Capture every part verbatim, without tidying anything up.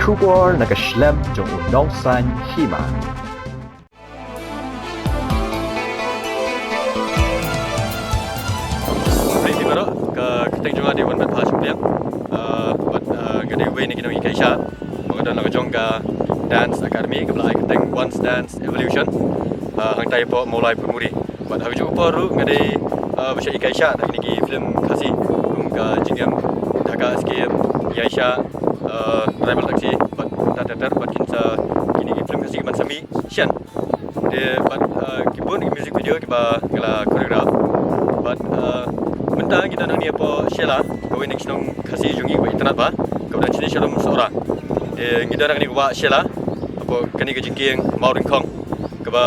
Khubor na ka shlem jong u nongsan hima. Bad ka kyrteng jong nga dei Wanbet Pha Shapyang. Bad nga dei uwei na ki nonghikai shad ba nga don la ka jong ka Dance Academy kaba la ai kyrteng Once Dance Evolution hangtai hapoh Mawlai Pyrmuri. Bad ha kajuh ka por ruh nga dei ba shah hikai shad ha kine ki film Khasi kum ka Jingim, Dhaka Escape, Ïaishah, Tribal Taxi bad kumta ter ter bad kin sa kine ki film Khasi kiban sa mih shen. Te bad ki bun ki music video kiba nga la choreograph. Bad mynta ngi don hangne hapoh Shella, kawei na ki shnong Khasi jong ngi kaba itynnad bha, kaba don shane sha lum Sohra. Te ngi don hangne ka wah Shella hapoh kane ka jingkieng Mawryngkhong kaba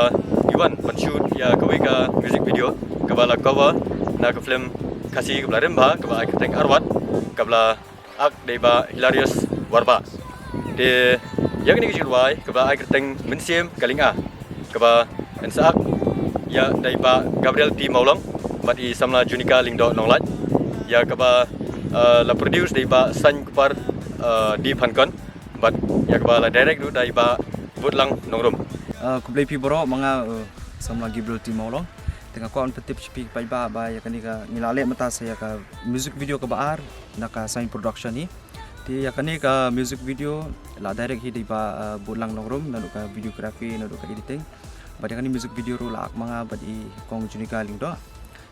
ngi wan ban shoot ïa kawei ka music video kaba la cover na ka film Khasi kaba la rim bha kaba ai kyrteng Arwat, kaba la ak dei Bah Hilarius Warbah. Te ïa kane ka jingrwai kaba ai kyrteng Mynsiem Ka Lynga kaba yn sa ak ïa dei Bah Gabriel T Mawlong bad i samla Junika Lyngdoh Nonglait, ïa kaba la produce dei Bah Sain Kupar D Phankon bad ïa kaba la direct ruh dei Bah Butlang Nongrum. Khublei phi baroh, ma nga samla Gabriel T Mawlong. Te nga kwah ban pyntip sha phi paidbah ba ïa kane ka ngi la leh mynta sa ïa ka music video kaba ar na ka Sain Production hi. Te ïa kane ka music video la direct hi dei Bah Butlang Nongrum, naduh ka videography naduh ka editing. Bad ïa kane music video ruh la ak ma nga bad i kong Junika Lyngdoh,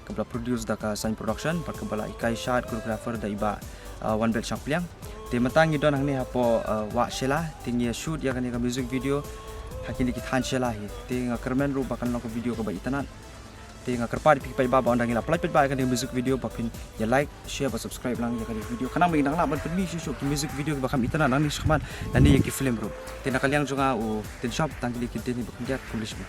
kaba la produce da ka Sain Production bad kaba la hikai shad choreographer da i Bah Wanbet Shapyang. Te mynta ngi don hangne hapoh wah Shella, te ngi ïa shoot ïa kane ka music video ha kine ki thaiñ Shella hi. Te nga kyrmen ruh ba kan long ka video kaba itynnad. Te nga kyrpad ïa phi paidbah ba ynda ngi la pynlait paidbah ïa kane ka music video ba phin ïa like, share bad subscribe lang ïa kane ka video. Khnang ba ngin nang lah ban pynmih shuh shuh ki music video kiba kham itynnad nangne shakhmat lane ïa ki film ruh. Te na ka liang jong nga u Tynshop tang kine ki ktien ba khyndiat, khublei shibun.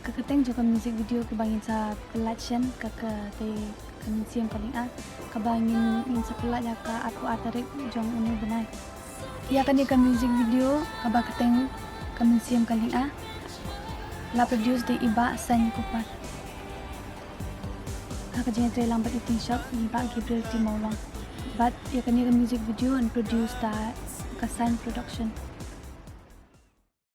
Ka kyrteng jong ka music video kaba ngin sa pynlait shen ka kyrteng ka Mynsiem Ka Lynga, kaba ngin ngin sa pynlait ïa ka arphew ar tarik jong une u bnai. Ïa kane ka music video kaba kyrteng ka Mynsiem Ka Lynga la produce da i Bah Sain Kupar. Ha ka jingïatreilang bad i Tynshop i Bah Gabriel T Mawlong. Bad ïa kane ka music video yn produce da ka Sain Production.